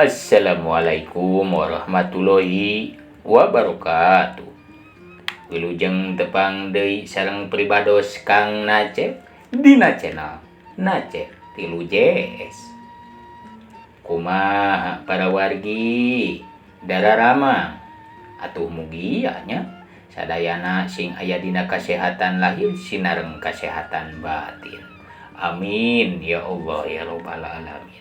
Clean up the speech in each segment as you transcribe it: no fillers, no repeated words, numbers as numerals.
Assalamualaikum warahmatullahi wabarakatuh. Wilujeng tepang deui sareng pribados Kang Nacep dina channel Nacep tilu JS. Kumaha para wargi dararamang atuh mugia nya sadayana sing aya dina kasehatan lahir sinareng kasehatan batin. Amin ya Allah ya robbal alamin.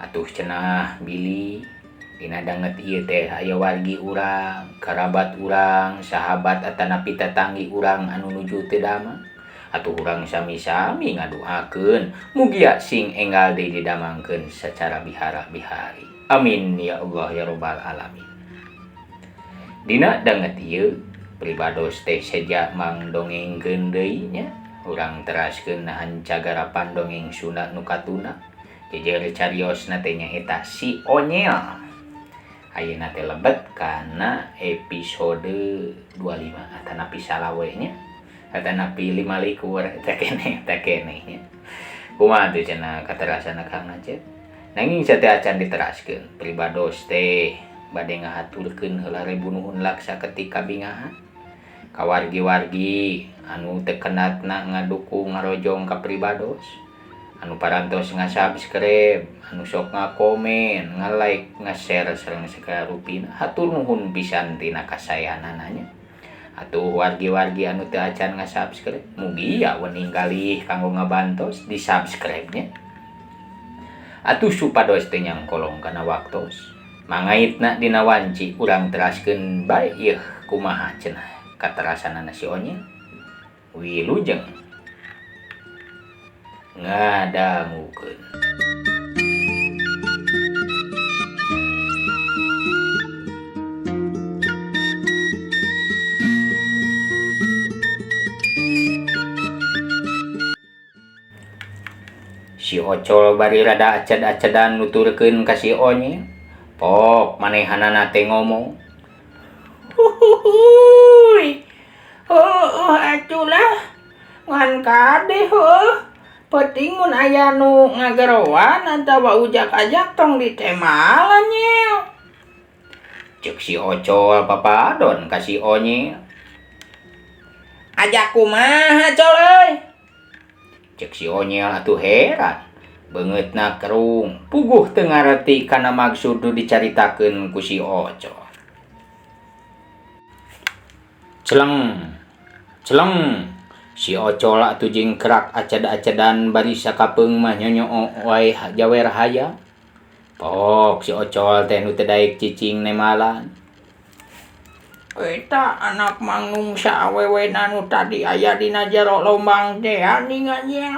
Atuh cenah bilih dina danget ieu teh aya wargi urang, karabat urang, sahabat atanapi tatanggi urang anu nuju teu damang. Atuh urang sami-sami ngaduakeun mugia sing enggal deui didamangkeun sacara bihara-bihari. Amin ya Allah ya robbal alamin. Dina danget ieu pribados teh seja mangdongengkeun deui nya, urang teraskeun nahan cagarapan dongeng Sunda nu katuna. Jejer cariosna teh nyaeta si Onyel. Ayeuna teh lebet kana episode 25 atanapi salawe nya, atanapi 25 eta keneh eta keneh nya. Kumaha teh cenah katerasana Kang Acep? Nanging sateu acan diteraskeun, pribados teh bade ngahaturkeun heula ribu nuhun laksa ketika bingahan. Ka wargi-wargi anu teu kenatna ngadukung ngarojong ka pribados, anu parantos nga-subscribe, anu sok ngakomen, nga-like, nga-share sareng sagala rupina, hatur nuhun pisan tina kasayanana nya. Atuh wargi-wargi anu teu acan nga-subscribe, mugia wening kalih kanggo ngabantos di-subscribe nya. Atuh supados teu nyangkolong kana waktos, mangaitna dina wanci urang teraskeun bae yeuh kumaha cenah katerasanana si Onyel. Wilujeng ngadangukeun. Si Ocol bari rada aced-acedan nuturkeun ka si Onyel. Pok manehanana teh ngomong. Huhuhuy. Heueuh atuh lah. Ngan kade heueuh. Penting mun aya nu ngageroan atawa ujak-ajak tong ditemalan nyel. Ceuk si Ocol papadon ka si Onyel. Ajak kumaha Col euy? Ceuk si Onyel atuh heran. Beungeutna kerung, puguh teu ngareti kana maksud nu dicaritakeun ku si Ocol. Celeng, celeng. Si Ocol atuh jeung kerak aced-acedan bari sakapeung mah nyonyoo wae jawer hayam. Pok si Ocol teh nu teu daek cicing nemalan. Eta anak mangnungsa awewe anu tadi aya dina jero lombang teh ningan nya.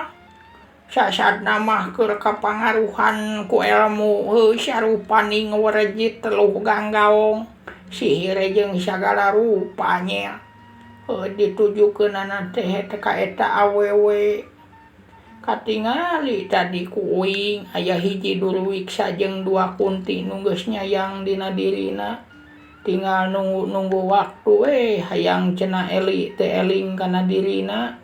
Sasadna mah keur kapangaruhan ku elmu heuh sarupaning werejit teluh ganggaong sihir jeung sagala rupa nya. Heuh ditujukeunana teh ka eta awewe. Katingali tadi ku uing aya hiji durwiksa jeung dua kunti nu geus nyayang dina dirina. Tinggal nunggu-nunggu waktu we hayang cenah eli teh eling kana dirina.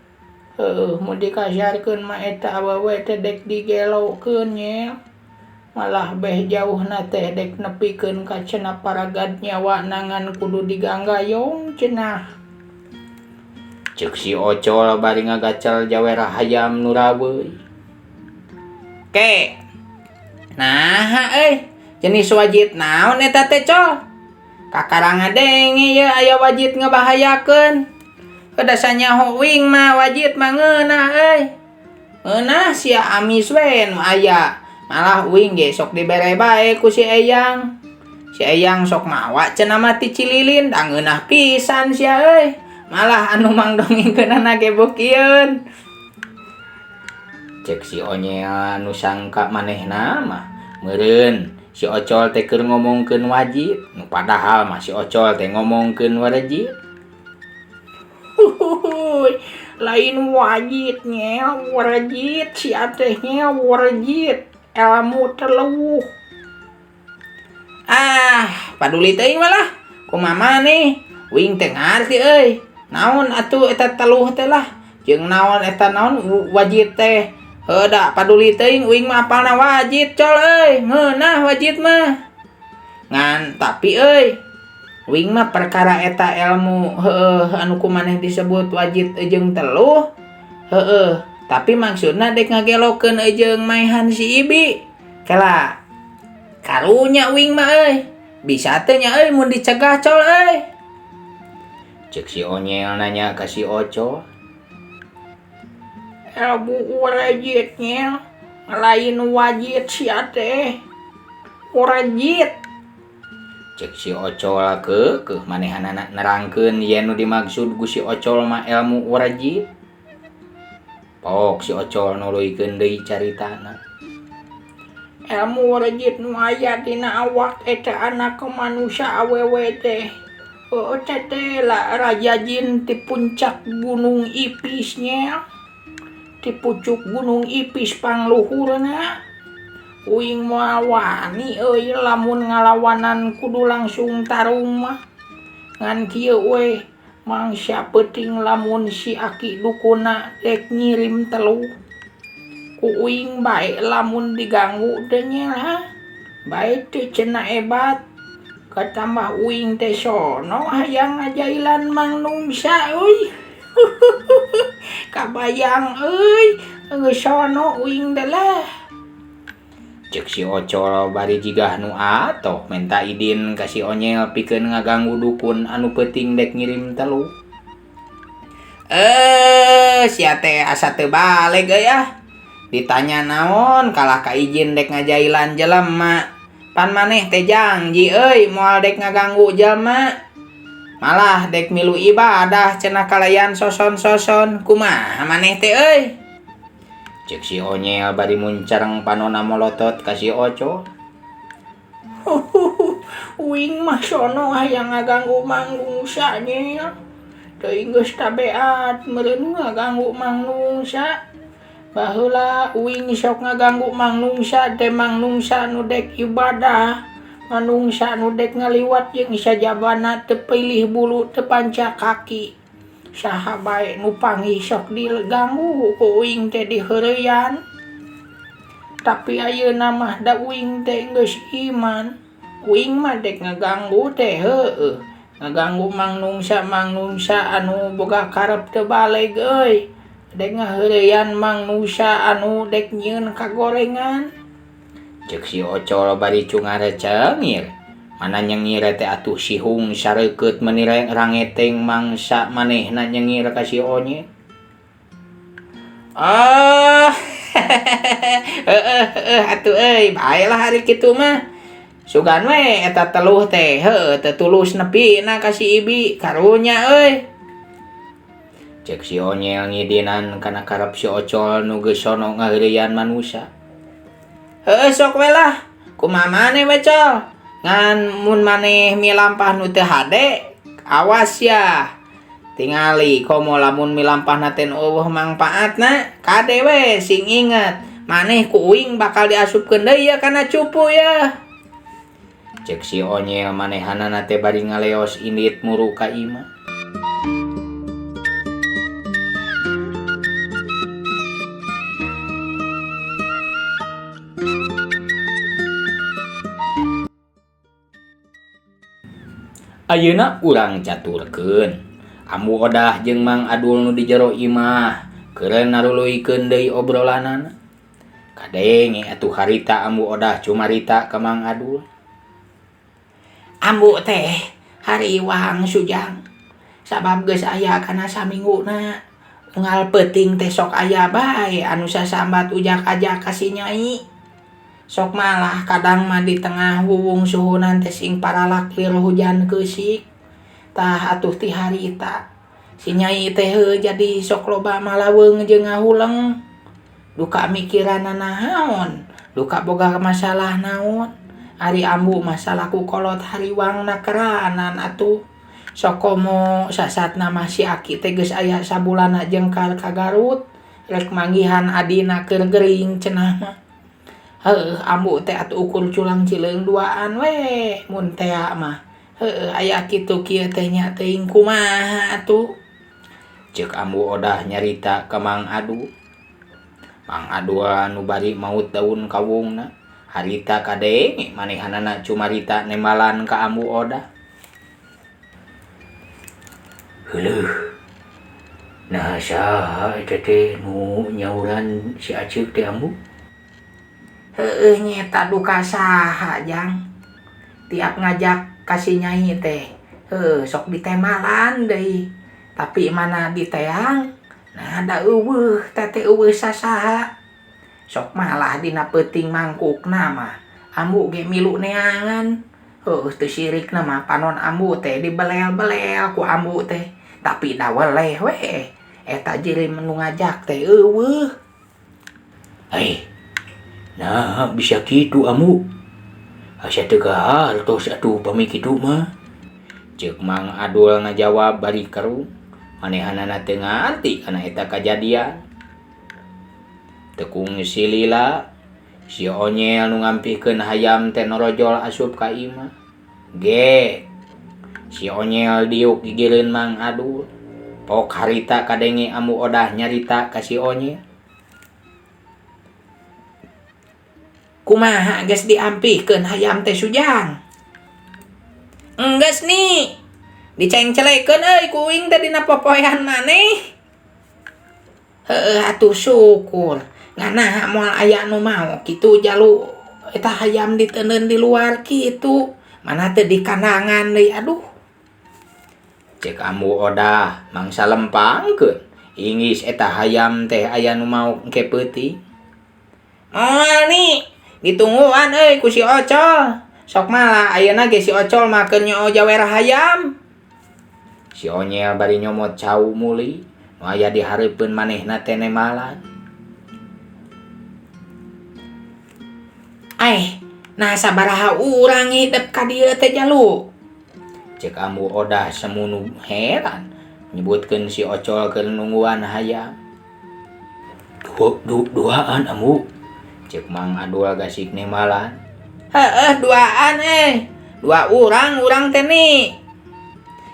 Heueuh mun dikasarkeun mah eta awewe teh dek digelokeun nya. Malah beh jauhna teh dek nepikeun ka cenah paragad nyawa ngan kudu diganggayong cenah. Ceuk si Ocol bari ngagacal jawer hayam nu raweuy. Ke. Naha euy, jenis wajit naon eta teh Col? Kakara ngadenge ieu aya wajit ngabahayakeun. Kedasa nyaho uing mah wajit mah ngeunah euy. Ngeunah sia amis we nu aya. Malah uing ge sok dibere bae ku si Eyang. Si Eyang sok mawa cenah mah ti Cililin, da ngeunah pisan sia euy. Malah anu mangdongengkeunana ge beukieu. Cek si Onyel nu sangka manehna mah meureun si Ocol teh keur ngomongkeun wajit, nu padahal mah si Ocol teh ngomongkeun warejit. Huhuhuy, lain wajit nya, warejit si teh nya warejit, ilmu teluh. Ah, paduli teuing malah. Kumaha maneh? Uing teh ngarti euy. Naon atuh eta teluh teh lah. Jeung naon eta naon wajit teh. Heuh da paduli teuing uing mah apalna wajit col euy, ngeunah wajit mah. Ngan tapi euy, uing mah perkara eta ilmu heueuh anu ku maneh disebut wajit jeung teluh. Heueuh, tapi maksudna dek ngagelokeun jeung maehan si Ibi. Kela karunya uing mah euy. Bisa teh nya euy mun dicegah col euy. Cek si Onyel nanya ka si Ocol. Ilmu wajitnya lain wajit sia teh. Wajit. Cek si Ocol keukeuh manehanana nerangkeun yen nu dimaksud ku si Ocol mah ilmu wajit. Pok si Ocol nuluykeun deui caritana. Ilmu wajit nu aya dina awak eta anak manusia awewe teh. Oh teh lah raja jin ti puncak gunung Ipisnya. Di pucuk gunung Ipis pangluhurna. Uing moal wani euy lamun ngalawanan kudu langsung tarung mah. Ngan kieu we mangsa peuting lamun si aki dukuna dek ngirim teluh. Ku uing bae lamun diganggu teh nya lah. Bae teh cenah ebat. Katambah uing teh sono hayang ngajailan mangnungsa euy. Kabayang euy geus sono uing teh lah. Cek si Ocol bari jigah nu atoh menta idin ka si Onyel pikeun ngaganggu dukun anu peuting dek ngirim teluh. Sia teh asa teu baleg euy ah. Ditanya naon kalah ka izin dek ngajailan jelema. Pan maneh teh janji euy moal dek ngaganggu jelema. Malah dek milu ibadah cenah kalayan soson-soson. Kumaha maneh teh euy? Cek si Onyel bari muncareng panona molotot ka si Ocol. Uing mah sono hayang ngaganggu mangnungsa nya. Teuing geus tabeat meureun ngaganggu mangnungsa. Baheula uing sok ngaganggu mangnungsa teh mangnungsa nu dek ibadah. Manungsa nu dek ngaliwat jeung sajabana teu pilih bulu teu panca kaki. Saha bae nu panggih sok diganggu ku uing teh diheureyan. Tapi ayeuna mah da uing teh geus iman. Uing mah dek ngaganggu teh heueuh. Ngaganggu mangnungsa-mangnungsa anu boga karep teu baleg euy. Dek ngaheureyan mangnungsa anu dek nyieun kagorengan. Cek si Ocol bari cungare cengir. Mana nyengir teh atuh sihung sareukeut meuni rangeteng mangsa manehna nyengir ka si Onyel. Ah, heueuh atuh euy, bae lah ari kitu mah. Sugan we eta teluh teh, heueuh teu tulus nepina ka si Ibi, karunya euy. Cek si Onyel ngidinan kana karep si Ocol nu geus sono ngaheureyan manusa. Heueuh sok we lah, kumaha maneh we Col. Ngan mun maneh milampah nu teu hade, awas ya. Tingali komo lamun milampahna teh nu eueuh mangpaatna, kade we sing inget. Maneh ku uing bakal diasupkeun deui ya kana cupu ya. Cek si Onyel manehanana teh bari ngaleos indit muru ka imah. Ayeuna urang caturkeun. Ambu Odah jeung Mang Adul nu di jero imah keur naruluykeun deui obrolanana. Kadenge atuh harita Ambu Odah cumarita ka Mang Adul. Ambu teh hariwang sujang. Sabab geus aya kana samingguna. Unggal peuting teh sok aya bae anu sasambat ujak-ajak ka si Nyai. Sok malah kadang mah di tengah wuwung suhunan teh sing paralak lir hujan keusik. Tah atuh ti harita. Si Nyai teh heuh jadi sok loba malaweung jeung ngahuleng. Duka mikiranna naon, duka boga masalah naon. Ari ambu masalah ku kolot hariwangna keranan atuh. Sok komo sasatna mah si aki teh geus aya sabulanna jengkar ka Garut. Rek manggihan adina keur gering cenah mah. Heueuh ambu teh atuh ukur culang cileung duaan we mun tea mah. Heueuh aya kitu kieu teh nya teuing kumaha atuh. Ceuk Ambu Odah nyarita ka Mang Adu. Mang Adul anu bari maut daun kawungna harita kadenge manehanana cumarita nembalan ka Ambu Odah. Heuleuh. Nah saha eta teh nu nyauran si Aceuk teh Ambu? Heueuh nyeta duka saha Jang. Tiap ngajak ka si Nyai teh, heuh sok ditembalan deui. Tapi mana diteang, nah da eueuh teh eueuh sasaha. Sok malah dina peuting mangkukna mah Ambu ge milu neangan. Heuh teu sirikna mah panon Ambu teh dibelel-belel ku Ambu teh. Tapi da weleh we eta jirim nu ngajak teh eueuh. Hei, nah bisa kitu Ambu. Asa teu kahartos atuh pami kitu mah. Ceuk Mang Adul ngajawab bari keru. Manehanana teu ngarti kana eta kajadian. Tekung silila si Onyel nu ngampihkeun hayam teh norojol asup ka imah. Ge si Onyel diuk gigireun Mang Adul. Pok harita kadenge Ambu Odah nyarita ka si Onyel. Kumaha geus diampihkeun hayam teh Sujang? Enggeus nih. Dicengcelekeun euy ku uing teh dina popoean maneh. Heueuh atuh syukur. Ngan moal aya nu mau kitu jalu eta hayam diteundeun di luar kitu. Mana teu di kandangan deui aduh. Cek Ambu Odah mangsa lempangkeun. Inggis eta hayam teh aya nu mau engke peuting. Moal nih ditungguan euy ku si Ocol. Sok malah ayeuna ge si Ocol mah keur nyoo jawer hayam. Si Onyel bari nyomot cau muli nu aya di hareupeun manehna teh nembalan. Aih, nah sabaraha urang hidep ka dieu teh jalu. Cek Ambu Odah semunu heran nyebutkeun si Ocol keur nungguan hayam. Duaan Ambu. Cek Mang Adul gasik nembalan. Heeh, duaan Dua urang urang teh nih.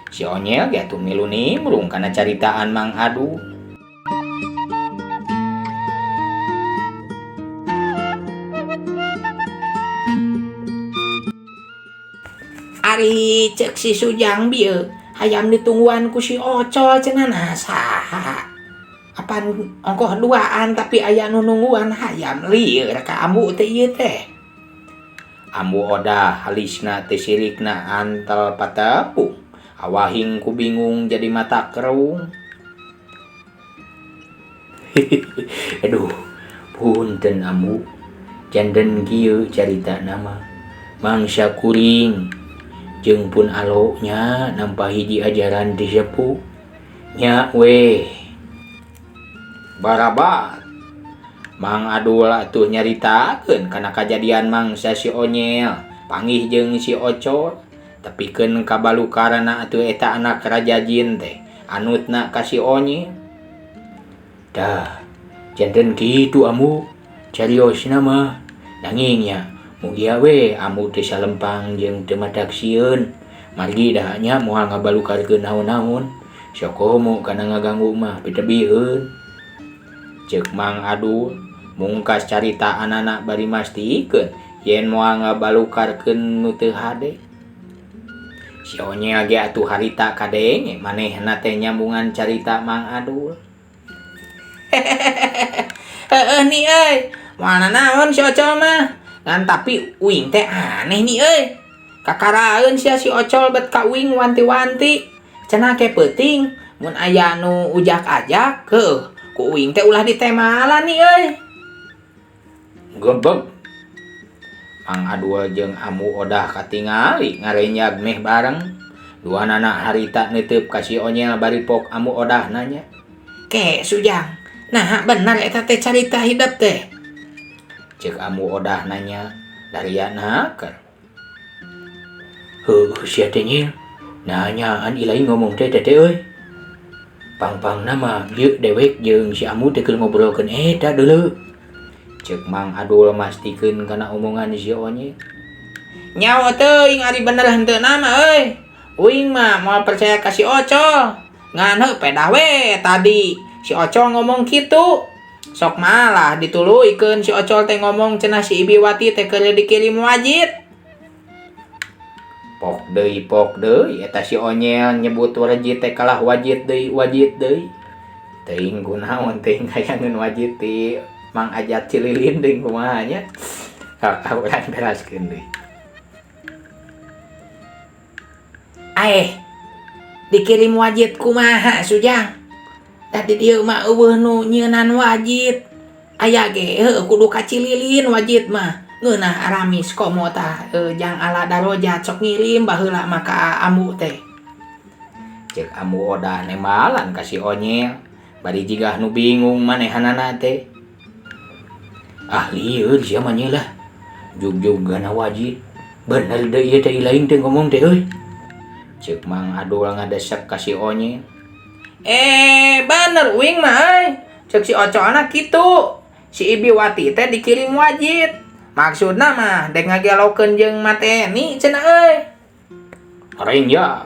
Si Onyel ge atuh milu nimbrung kana caritaan Mang Adul. Ari cek si Sujang bieu hayam ditungguan ku si Ocol cenah nah saha. Apan ongkoh duaan tapi aya nu nungguan hayam lieur ka Ambu teh ieu teh. Ambu Odah halisna teh sirikna antel patepung. Awahing ku bingung jadi mata kerung. Aduh, punten Ambu. Janten kieu carita nama. Mangsa kuring jeung pun aloknya nampa hiji ajaran ti sepuh. Nya weh. Barabat. Mang Adul atuh nyaritakeun kana kajadian mangsa si Onyel panggih jeung si Ocol. Tepikeun ka balukarana atuh eta anak raja jin teh anutna ka si Onyel. Dah, janten kitu Ambu. Cariosna mah nanging nya mugia we Ambu teh salempang jeung teu matak sieun. Margi dah nya moal ngabalukarkeun naon-naon. Sok komo kana ngaganggu mah pitebihkeun. Ceuk Mang Adul mungkas carita anak-anak bari mastikeun yen moal ngabalukarkeun nu teu hade. Si Onyel ge atuh harita kadenge manehna teh nyambungan carita Mang Adul. Heeh nih euy, moal nanaon si Ocol mah. Ngan tapi uing teh aneh nih euy. Kakaraeun sia si Ocol bet ka uing wanti-wanti. Cenah ke peuting mun aya nu ujak-ajak heueuh ku uing teh ulah ditemalan nih euy. Gebeg. Mang Adul jeung Ambu Odah katingali ngarenyag meh bareng. Duanana harita neuteub ka si Onyel bari pok Ambu Odah nanya. Ke Sujang, nah bener eta teh carita hidep teh. Ceuk Ambu Odah nanya daria naker. Heuh sia teh nyil. Nanyaan ilai ngomong teh teh euy. Pang-pangna mah ieu dewek jeung si Ambu teh keur ngobrolkeun eta deuleu. Ceuk Mang Adul mastikeun kana omongan si Onyel. Nyawa teuing ari bener henteu mah euy. Uing mah moal percaya ka si Ocol. Ngan heuh pedah we tadi si Ocol ngomong kitu. Sok malah dituluykeun si Ocol teh ngomong cenah si Ibiwati teh keur dikirim wajit. Pok deui eta si Onyel nyebut wajit teh kalah wajit deui wajit deui. Teuing kunaon teuing hayangeun wajit ti Mang Ajat Cililin deui kumaha nya. Ka urang teraskeun deui. Aeh dikirim wajit kumaha Sujang? Tadi dieu mah eueuh nu nyeunan wajit. Aya ge heueuh kudu ka Cililin wajit mah. Ngeunah aramis komo tah jang ala darojat sok ngirim baheula mah ka ambu teh. Ceuk Ambu Odah nembalan ka si Onyel bari jigah nu bingung manehanana teh. Ah lieur sia mah nya lah. Jugjug gana wajit. Bener deui ieu teh lain teh ngomong teh euy. Ceuk Mang Adul ngadesek ka si Onyel. Bener uing mah euy. Ceuk si Ocolna kitu. Si Ibiwati teh dikirim wajit. Maksudna mah dek ngagelokeun jeung mateni cenah euy. Rengja.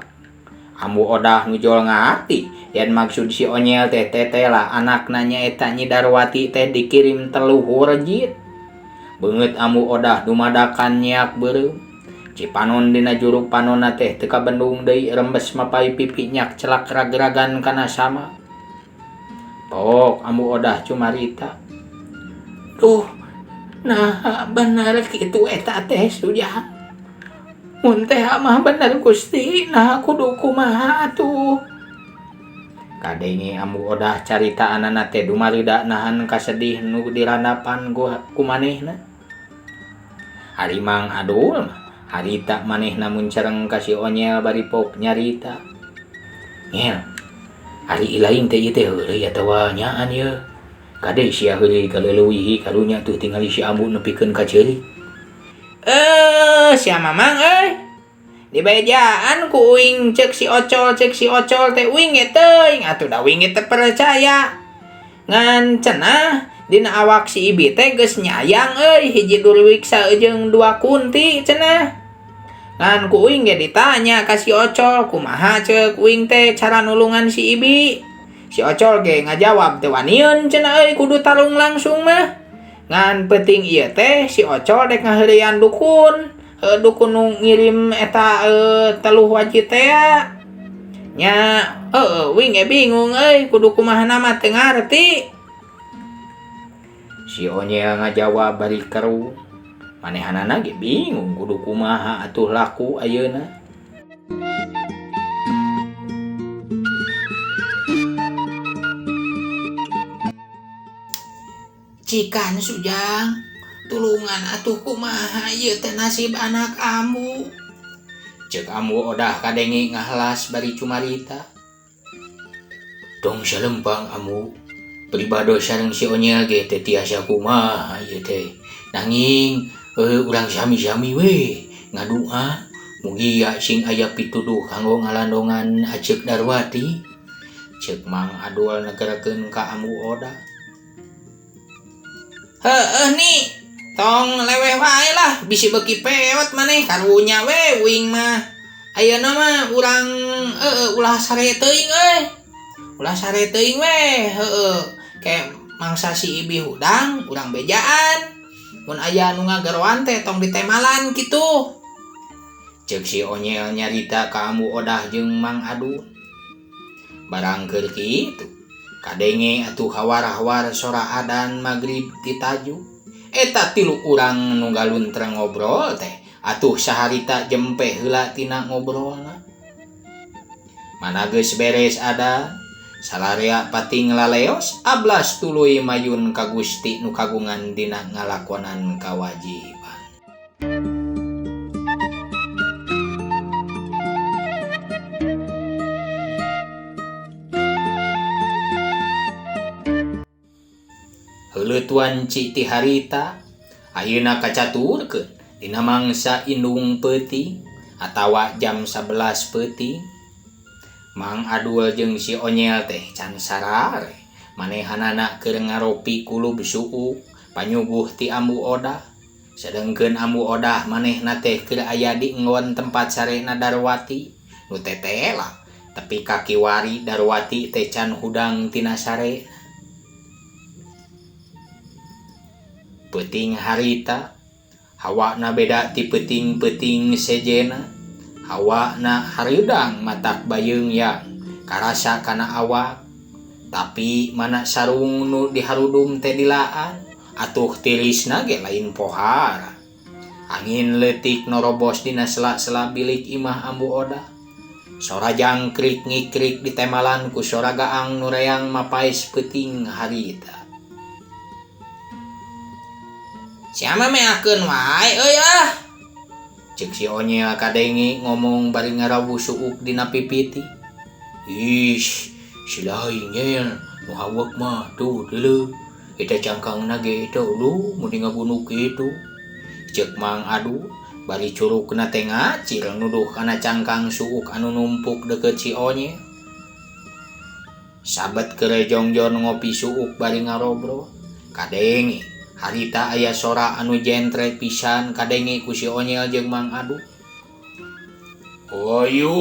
Ambu Odah nujol ngarti yen maksud si Onyel teh tetela anakna nyaeta Nyi Darwati teh dikirim teluhur jit. Beungeut Ambu Odah dumadakan nyeak beureum. Cipanon dina juruk panonna teh teu kabendung deui rembes mapai pipi nyak celak ragragan kana sama. Pok Ambu Odah cumarita. Duh, nah bener kitu eta teh Sujang. Mun teh mah bener Gusti, nah kudu kumaha atuh. Kadenge Ambu Odah caritaanana teh dumarida nahan kasedih nu dirandapan ku manehna. Ari Mang Adul mah harita manehna mun cereng ka si Onyel bari pok nyarita. Nyel, ari ilaing teh ieu teh heureuy atawa nyaan ieu. Kade sia heureuy kaleulewihi karunya tuh tingali si Ambu nepikeun ka ceurik. Sia Mamang euy. Dibejaan ku uing ceuk si Ocol teh uing ge teuing atuh da uing ge teu percaya. Ngan cenah dina awak si Ibi teh geus nyayang euy hiji durwiksa jeung dua kunti cenah. Ngan ku uing ge ditanya ka si Ocol kumaha ceuk uing teh cara nulungan si Ibi. Si Ocol ge ngajawab teu waniun cenah euy kudu tarung langsung mah. Ngan penting ieu teh si Ocol dek ngaheureuyan dukun. Dukun nu ngirim eta teluh wajit teh nya heueuh uing ge bingung euy kudu kumaha mah teu ngarti. Si Onyel ngajawab bari keru. Manehanana ge bingung kudu kumaha atuh laku ayeuna. Cikan Sujang, tulungan atuh kumaha ieu teh nasib anak ambu. Ceuk Ambu Odah kadenge ngahelas bari cumarita. Tong salempang Ambu, pribado sareng si Onyel ge teh tiasa kumaha ieu teh. Nanging urang sami-sami we ngadua mugia sing aya pituduh kanggo ngalandongan Aceuk Darwati. Ceuk Mang Adul negerakeun ka Ambu Odah. Heueuh ni, tong leweh wae lah, bisi beuki peot maneh karunya we uing mah. Ayeuna mah urang ulah sare teuing euy. Ulah sare teuing we, heueuh. Ke mangsa si Ibi hudang, urang bejaan. Mun aya nu ngageroan teh tong ditemalan kitu. Ceuk si Onyel nyarita ka Ambu Odah jeung Mang Adul. Barang keur kitu, kadenge atuh hawar-hawar sora adan magrib ditaju. Eta tilu urang nu galuntreng ngobrol teh atuh saharita jempe heula tina ngobrolna. Mana geus beres ada salarea pating laleos ablas tuluy mayun ka Gusti nu kagungan dina ngalakonan kawajiban. Heuleut wanci ti harita ayeuna kacaturkeun dina mangsa indung peuting atawa jam 11 peuting. Mang Adul jeung si Onyel teh can sarare manehanana keur ngaropi kulub suuk panyuguh ti Ambu Odah. Sedengkeun Ambu Odah manehna teh keur aya di nggon tempat sarena Darwati nu tetela tapi kaki wari Darwati teh can hudang tina sare. Peuting harita hawana beda ti peuting-peuting sejena. Hawana hareudang matak bayeung yang karasa kana awak. Tapi mana sarung nu diharudum teh dilaan atuh tirisna ge lain pohara. Angin leutik norobos dina sela-sela bilik imah Ambu Odah. Sora jangkrik ngikrik ditemalan ku sora gaang nu reang mapaes peuting harita. Sia mah meakeun wae euy ah. Ceuk si Onyel kadenge ngomong bari ngarawuh suuk dina pipiti. Ish, si lain nyel nu hawek mah tuh deuleu. Eta cangkangna ge eta uluh mun ngabunuh kitu. Ceuk Mang Adu bari curugna teh ngacir nuduh kana cangkang suuk anu numpuk deukeut si Onyel. Sabet keur jongjon ngopi suuk bari ngarobrol. Kadenge harita aya sora anu jentre pisan kadenge ku si Onyel jeung Mang Adu. Ayu,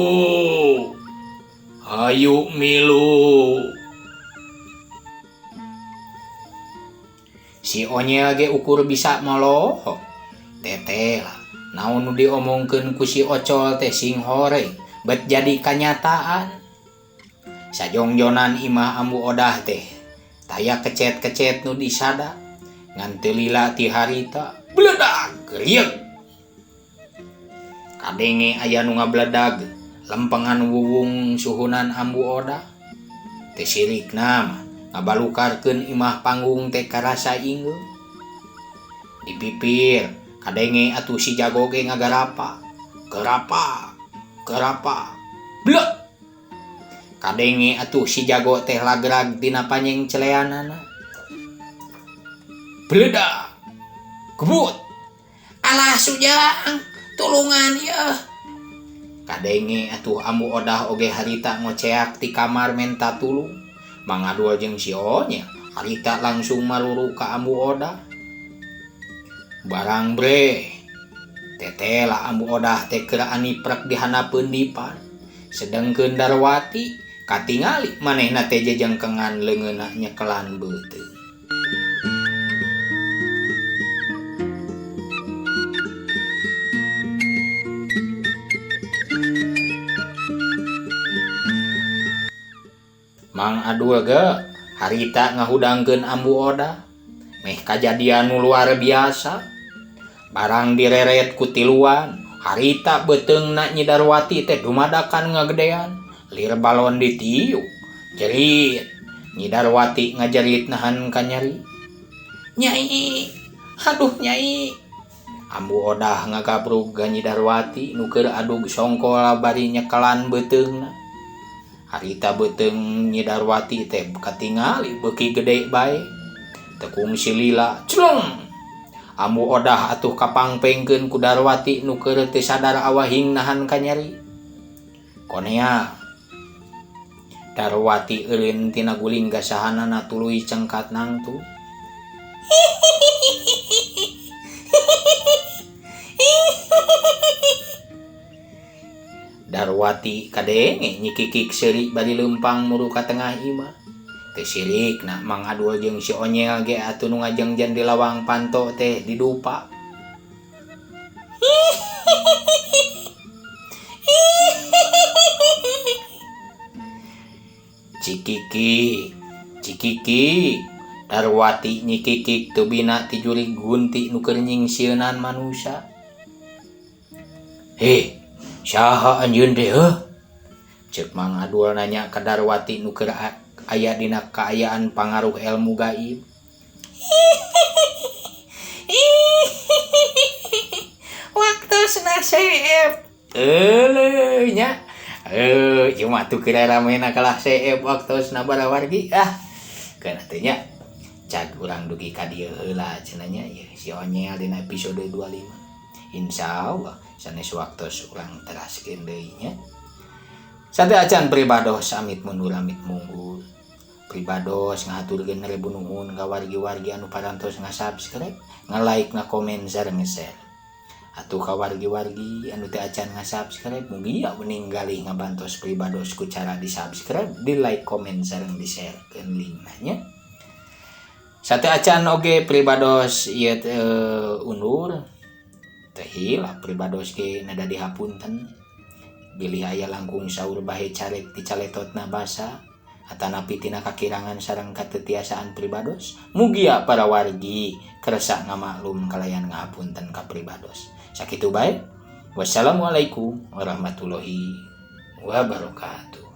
ayu milu. Si Onyel ge ukur bisa molohok. Teteh lah, naon nu diomongkeun ku si Ocol teh sing horeng bet jadi kanyataan. Sajongjonan imah Ambu Odah teh taya kecet-kecet nu disada ngan teu lila ti harita bledag rieug. Kadenge aya nu ngabledag lempengan wuwung suhunan Ambu Odah. Teu sirikna mah ngabalukarkeun imah panggung teh karasa ingeung. Dipipir kadenge atuh si jago ge ngagarapa. Gerapa, gerapa, blek. Kadenge atuh si jago teh lagrag dina panyeng celeanana. Bledak, gebut. Alah sujang, tulungan yeuh. Kadenge atuh Ambu Odah oge harita ngoceak ti kamar menta tulung. Mangadul jeung si Onyel, harita langsung maruru ka Ambu Odah. Barang bre, teteh lah Ambu Odah teh keur aniprek di handapeun dipan. Sedengkeun Darwati katingali manehna teh jejengkengan leungeunna nyekelan beuteung. Mang Adul ge harita ngahudangkeun Ambu Odah. Meh kajadian nu luar biasa. Barang direret ku tiluan, harita beuteungna Nyi Darwati teh dumadakan ngagedean, lir balon ditiup. Jerit, Nyi Darwati ngajerit nahan kanyeri. Nyai, aduh nyai. Ambu Odah ngagabrug ka Nyi Darwati nu keur adug songkol bari nyekelan beuteungna. Harita beuteung Nyi Darwati teh katingali beuki gede bae. Tekung silila, celeng. Ambu Odah atuh kapangpengkeun ku Darwati nu keur teu sadar awahing nahan kanyeri. Konea Darwati eureun tina guling gasahanana tuluy cengkat nangtu. Darwati kadenge nyikikik seuri bari leumpang muru ka tengah imah. Teu sirikna Mang Adul jeung si Onyel ge atuh nu ngajengjen di lawang panto teh didupa. Cikiki, cikiki, Darwati nyikikik teu bina ti jurig gunti nu keur nyingsieunan manusa. Heh, saha anjeun teh heuh? Ceuk Mang Adul nanya ka Darwati nu keur aya dina kaayaan pangaruh ilmu gaib. Waktosna seep. Euleuh nya. Cuma tuh kira ramena kalah seep waktosna barawargi ah. Keun atuh nya. Cag urang dugi ka dieu heula cenah nya ieu si Onyel dina episode 25. Insyaallah sanes waktos urang teraskeun deui nya. Sate acan pribados amit mundur amit munggul. Pribados ngahaturkeun ribu nuhun ka wargi-wargi anu parantos nga-subscribe, nga-like, nga-komen sareng nge-share. Atuh ka wargi-wargi anu teu acan nga-subscribe mugi mending galih ngabantos pribados ku cara di-subscribe, di-like, komen sareng di-share keun linkna nya. Sateuacan oge pribados ieu undur teu hilap pribados ge nada dihapunten bilih aya langkung saur bahe carek ti caletotna basa atanapi tina kakirangan sareng katetiasaan pribados. Mugia para wargi kersa ngamaklum kalayan ngahapunten ka pribados. Sakitu bae. Wassalamualaikum warahmatullahi wabarakatuh.